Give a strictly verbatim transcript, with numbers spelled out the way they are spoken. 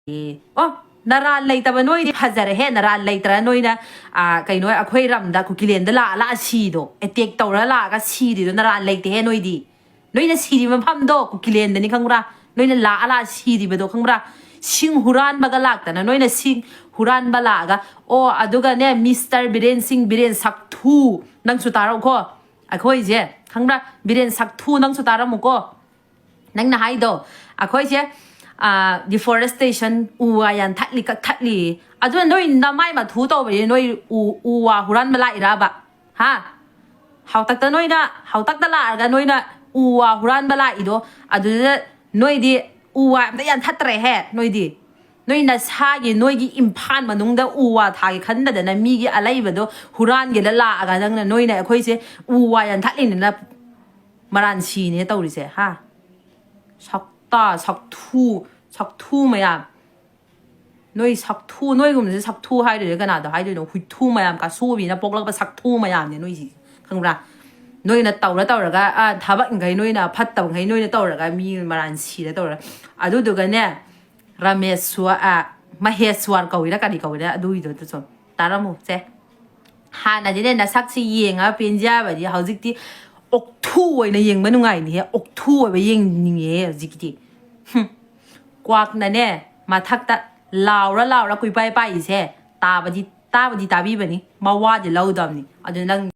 ꯑꯦ, ꯑꯣ, ꯅꯔꯥꯜ ꯂꯩꯇꯕ ꯅꯣꯏꯗꯤ ꯐꯖꯔꯦꯍꯦ, ꯅꯔꯥꯜ ꯂꯩꯇ꯭ꯔ ꯅꯣꯏꯅ, ꯑ, ꯀꯩꯅꯣ, ꯑꯩꯈꯣꯏ ꯔꯝꯗ ꯀꯨꯀꯤꯂꯦꯟꯗ ꯂꯥꯛꯑ ꯂꯥꯛꯑ ꯁꯤꯗꯣ, attack ꯇꯧꯔ ꯂꯥꯛꯑꯒ ꯁꯤꯔꯤꯗꯣ ꯅꯔꯥꯜ ꯂꯩꯇꯦꯍꯦ ꯅꯣꯏꯗꯤ꯫ ꯅꯣꯏꯅ ꯁꯤꯔꯤ ꯃꯐꯝꯗꯣ ꯀꯨꯀꯤꯂꯦꯟꯗꯅꯤ ꯈꯪꯕ꯭ꯔꯥ? ꯅꯣꯏꯅ ꯂꯥꯛꯑ ꯂꯥꯛꯑ ꯁꯤꯔꯤꯕꯗꯣ ꯈꯪꯕ꯭ꯔꯥ? ꯁꯤꯡ ꯍꯨꯔꯥꯟꯕꯒ ꯂꯥꯛꯇꯅ ꯅꯣꯏꯅ ꯁꯤꯡ ꯍꯨꯔꯥꯟꯕ ꯂꯥꯛꯑꯒ, ꯑꯣ, ꯑꯗꯨꯒꯅꯦ, ꯃꯤꯁꯇꯔ ꯕꯤꯔꯦꯟ ꯁꯤꯡ, ꯕꯤꯔꯦꯟ ꯁꯛꯊꯨ, ꯅꯪꯁꯨ ꯇꯥꯔꯛꯎꯀꯣ꯫ ꯑꯩꯈꯣꯏꯁꯦ, ꯈꯪꯕ꯭ꯔꯥ? ꯕꯤꯔꯦꯟ ꯁꯛꯊꯨ, ꯅꯪꯁꯨ ꯇꯥꯔꯝꯃꯨꯀꯣ꯫ ꯅꯪꯅ ꯍꯥꯏꯗꯣ, ꯑꯩꯈꯣꯏꯁꯦ, ꯑ, deforestation, ꯎ ꯋꯥ ꯌꯥꯟꯊꯠꯂꯤ, ꯀꯛꯊꯠꯂꯤ꯫ ꯑꯗꯨꯅ ꯅꯣꯏ ꯅꯃꯥꯏ ꯃꯊꯨ ꯇꯧꯕꯁꯦ ꯅꯣꯏ ꯎ, ꯎ ꯋꯥ ꯍꯨꯔꯥꯟꯕ ꯂꯥꯛꯏꯔꯕ? ꯍꯥ? ꯍꯥꯎꯇꯛꯇ ꯅꯣꯏꯅ, ꯍꯥꯎꯇꯛꯇ ꯂꯥꯛꯑꯒ ꯅꯣꯏꯅ ꯎ ꯋꯥ ꯍꯨꯔꯥꯟꯕ ꯂꯥꯛꯏꯗꯣ, ꯑꯗꯨꯗ ꯅꯣꯏꯗꯤ ꯎ ꯋꯥ ꯑꯝꯇ ꯌꯥꯟꯊꯠꯇ꯭ꯔꯦꯍꯦ, ꯅꯣꯏꯗꯤ꯫ ꯅꯣꯏ ꯅꯁꯥꯒꯤ, ꯅꯣꯏꯒꯤ ꯏꯝꯐꯥꯜ ꯃꯅꯨꯡꯗ ꯎ ꯋꯥ ꯊꯥꯒꯦ ꯈꯟꯗꯗꯅ ꯃꯤꯒꯤ ꯑꯂꯩꯕꯗꯣ ꯍꯨꯔꯥꯟꯒꯦꯗ ꯂꯥꯛꯑꯒ ꯅꯪꯅ, ꯅꯣꯏꯅ ꯑꯩꯈꯣꯏꯁꯦ ꯎ ꯋꯥ ꯌꯥꯟꯊꯠꯂꯤꯅꯤꯅ ꯃꯔꯥꯟ ꯁꯤꯅꯦ ꯇꯧꯔꯤꯁꯦ, ꯍꯥ? ꯁꯛꯇꯥ, ꯁꯛꯊꯨ, ꯁꯛꯊꯨ ꯃꯌꯥꯝ꯫ ꯅꯣꯏ ꯁꯛꯊꯨ, ꯅꯣꯏꯒꯨꯝꯕꯁꯦ ꯁꯛꯊꯨ ꯍꯥꯏꯗꯣꯏꯅꯣ, ꯀꯅꯥꯗꯣ ꯍꯥꯏꯗꯣꯏꯅꯣ? ꯍꯨꯏꯊꯨ ꯃꯌꯥꯝ, ꯀꯥꯁꯨꯕꯤꯅ ꯄꯣꯛꯂꯛꯄ ꯁꯛꯊꯨ ꯃꯌꯥꯝꯅꯦ ꯅꯣꯏꯁꯤ, ꯈꯪꯕ꯭ꯔꯥ? ꯅꯣꯏꯅ ꯇꯧꯔ ꯇꯧꯔꯒ, ꯑ, ꯊꯕꯛꯈꯩ ꯅꯣꯏꯅ, ꯐꯠꯇꯕꯈꯩ ꯅꯣꯏꯅ ꯇꯧꯔꯒ ꯃꯤ ꯃꯔꯥꯟ ꯁꯤꯔ ꯇꯧꯔꯒ, ꯑꯗꯨꯗꯨꯒꯅꯦ, ꯔꯥꯃꯦꯁ꯭ꯋ-, ꯑ, ꯃꯍꯦꯁ꯭ꯋꯔ ꯀꯧꯏꯔ ꯀꯔꯤ ꯀꯧꯏꯔ ꯑꯗꯨꯒꯤꯗꯣ ꯑꯗꯨꯁꯨ ꯇꯥꯔꯝꯃꯨ ꯁꯦ꯫ ꯍꯥꯟꯅꯗꯤꯅꯦ ꯅꯁꯛꯁꯤ ꯌꯦꯡꯉ ꯄꯦꯟꯖꯕꯗꯤ ꯍꯧꯖꯤꯛꯇꯤ ꯑꯣꯛꯊꯨ ꯑꯣꯏꯅ ꯌꯦꯡꯕ ꯅꯨꯡꯉꯥꯏꯅꯤꯍꯦ, ꯑꯣꯛꯊꯨ ꯑꯣꯏꯕ ꯌꯦꯡꯅꯤꯡꯉꯦ ꯍꯧꯖꯤꯛꯇꯤ꯫ ꯍꯨꯝ꯫ ꯀ꯭ꯋꯥꯛꯅꯅꯦ ꯃꯊꯛꯇ ꯂꯥꯎꯔ ꯂꯥꯎꯔ ꯀꯨꯏꯄꯥꯏ ꯄꯥꯏꯔꯤꯁꯦ ꯇꯥꯕꯗꯤ, ꯇꯥꯕꯗꯤ ꯇꯥꯕꯤꯕꯅꯤ, ꯃꯋꯥꯗꯤ ꯂꯧꯗꯕꯅꯤ꯫ ꯑꯗꯨ ꯅꯪ